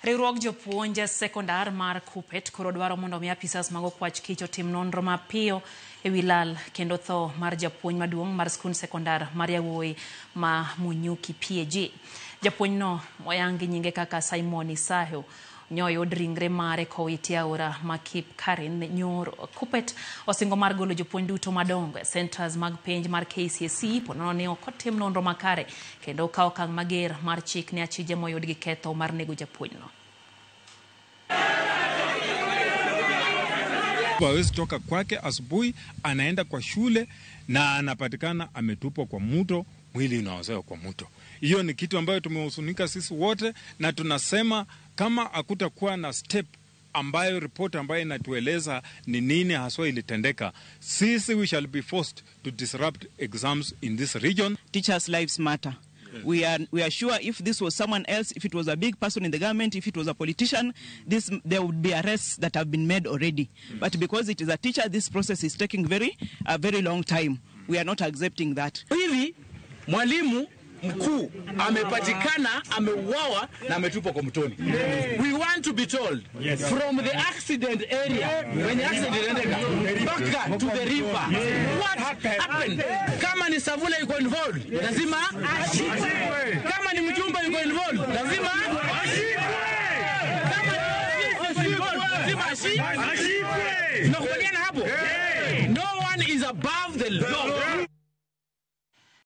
Riwruog jopuonj sekondar mar Kuppet koro dwaro mondo mi apisas mag okwach kich otim nonro mapiyo ewi lal kendo tho mar japuonj maduong' mar skund sekondar mar yawuoyi ma Munyuki PAG. Japuonjno moyangi nyinge kaka Simon Isaho nyoyud ringre mare kowiti aora ma Kipkaren nyoro. Kuppet osingo mar golo jopuonj duto madongo e centers mag penj mar KCSE ponono ni ok otim nonro makare kendo okawo okang' mager mar chik ne achije moyud gi ketho mar nego japuonjno. Hawezi toka kwake asubuhi, anaenda kwa shule na anapatikana ametupwa kwa mto, mwili unaozewa kwa mto. Hiyo ni kitu ambayo tumehuzunika sisi wote, na tunasema kama hakutakuwa na step ambayo report ambayo inatueleza ni nini haswa ilitendeka, sisi we shall be forced to disrupt exams in this region. Teachers' lives matter. We are sure if this was someone else, if it was a big person in the government, if it was a politician, there would be arrests that have been made already. But because it is a teacher, this process is taking a very long time. We are not accepting that. Hivi mwalimu mkuu amepatikana ameuawa na ametupwa kwa mtoni. We want to be told from the accident area when accident iliendeka mpaka to the river, what happened. Kama ni Savula yuko involved, lazima ashikwe. Kama ni mjumbe yuko involved, lazima ashikwe. Kama ni yuko involved, lazima ashikwe. Tunakubaliana hapo? No one is above the law.